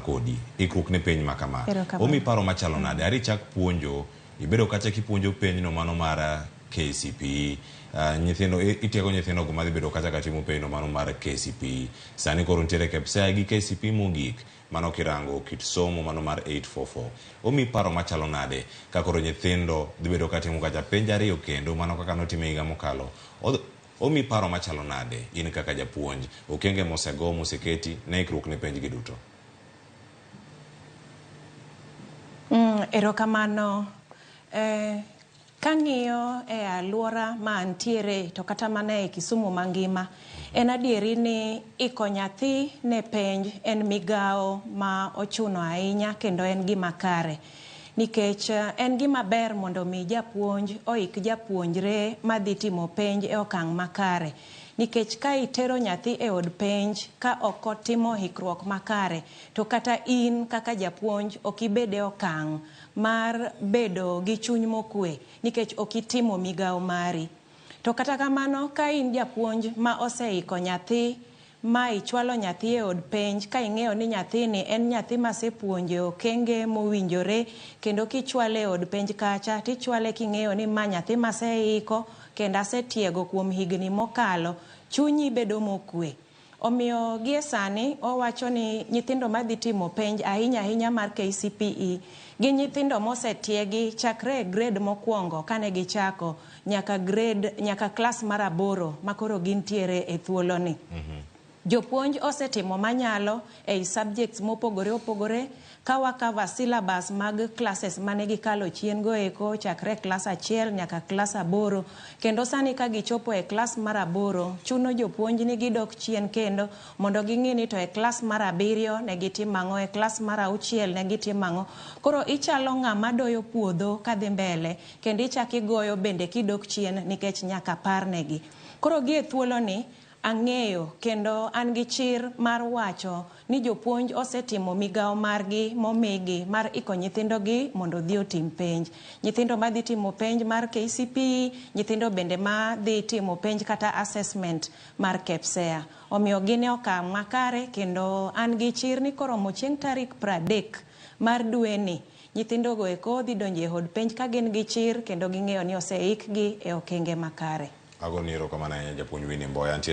kodi. Ikruok ne penj ma kama. Erokamano. Omi paro machalo nade? Ari chak puonjo, ibedo kacha kipuonjo penj no mano mar KCPE. Nyithindo itiego nyithindo go madhi bedo kacha ka timo penj no mano mar KCPE. Sani koro nitiere KPSEA gi KCPE mogik. Mano kirango kit somo mano mar 844. Omi paro machalo nade ka koro nyithindo dhi bedo ka timo kacha penj ariyo kendo mano kaka notime higa mokalo. Omi paro machalo nade in kaka japuonj okenge mosego moseketi ne ikruok ne penj gi duto? Erokamano. Kang'iyo e aluora ma antiere to kata mana e Kisumu mangima, en adieri ni iko nyathi ne penj en migawo ma ochuno ahinya kendo en gima kare. Nikech en gima ber mondo mi japuonj oik japuonjre madhi timo penj e okang' makare. Nikech ka itero nyathi e od penj ka ok otimo hikruok makare, to kata in kaka japuonj ok ibed e okang' mar bedo gi chuny mokwe nikech ok itimo migawo mari. To kata kamano, ka in japuonj ma oseiko nyathi ma ichwalo nyathi e od penj ka ing'eyo ni nyathini en nyathi masepuonjo e okenge mowinjore kendo kichwale e od penj kacha tichwale king'eyo ni ma nyathi maseiko kendo asetiego kuom higni mokalo, chunyi bedo mokwe. Omiyo gie sani owacho ni nyithindo madhi timo penj ahinya ahinya mar KCPE gin nyithindo mosetiegi chakre e grade mokwongo kane gichako nyaka grade nyaka klas mar aboro makoro gintiere e thuoloni. Jopuonj osetimo manyalo ei subjects mopogore opogore ka wa cover syllabus mag classes mane gikalo chien go eko chakre klas achiel nyaka klas aboro kendo sani ka gichopo e klas mar aboro chuno jopuonj ni gidok chien kendo mondo ging'i ni to e klas mar abiriyo ne gitimo ang'o, e klas mar auchiel ne gitimo ang'o. Koro ichalo ng'ama doyo puodho kadhi mbele kendo ichako igoyo bende kidok chien nikech nyaka parnegi. Koro gi e thuoloni ang'eyo kendo an gi chir mar wacho ni jopuonj osetimo migawo margi momigi mar iko nyithindogi mondo odhi otim penj. Nyithindo madhi timo penj mar KCPE, nyithindo bende madhi timo penj kata assessment mar KPSEA. Omiyo gin e okang' makare kendo an gi chir ni koromo chieng' tarik 30 mar dweni, nyithindogo eko dhi donjo e od penj ka gin gi chir kendo ging'eyo ni oseikgi e okenge makare. Agoni erokamano ahinya japuonj Winnie Mboya.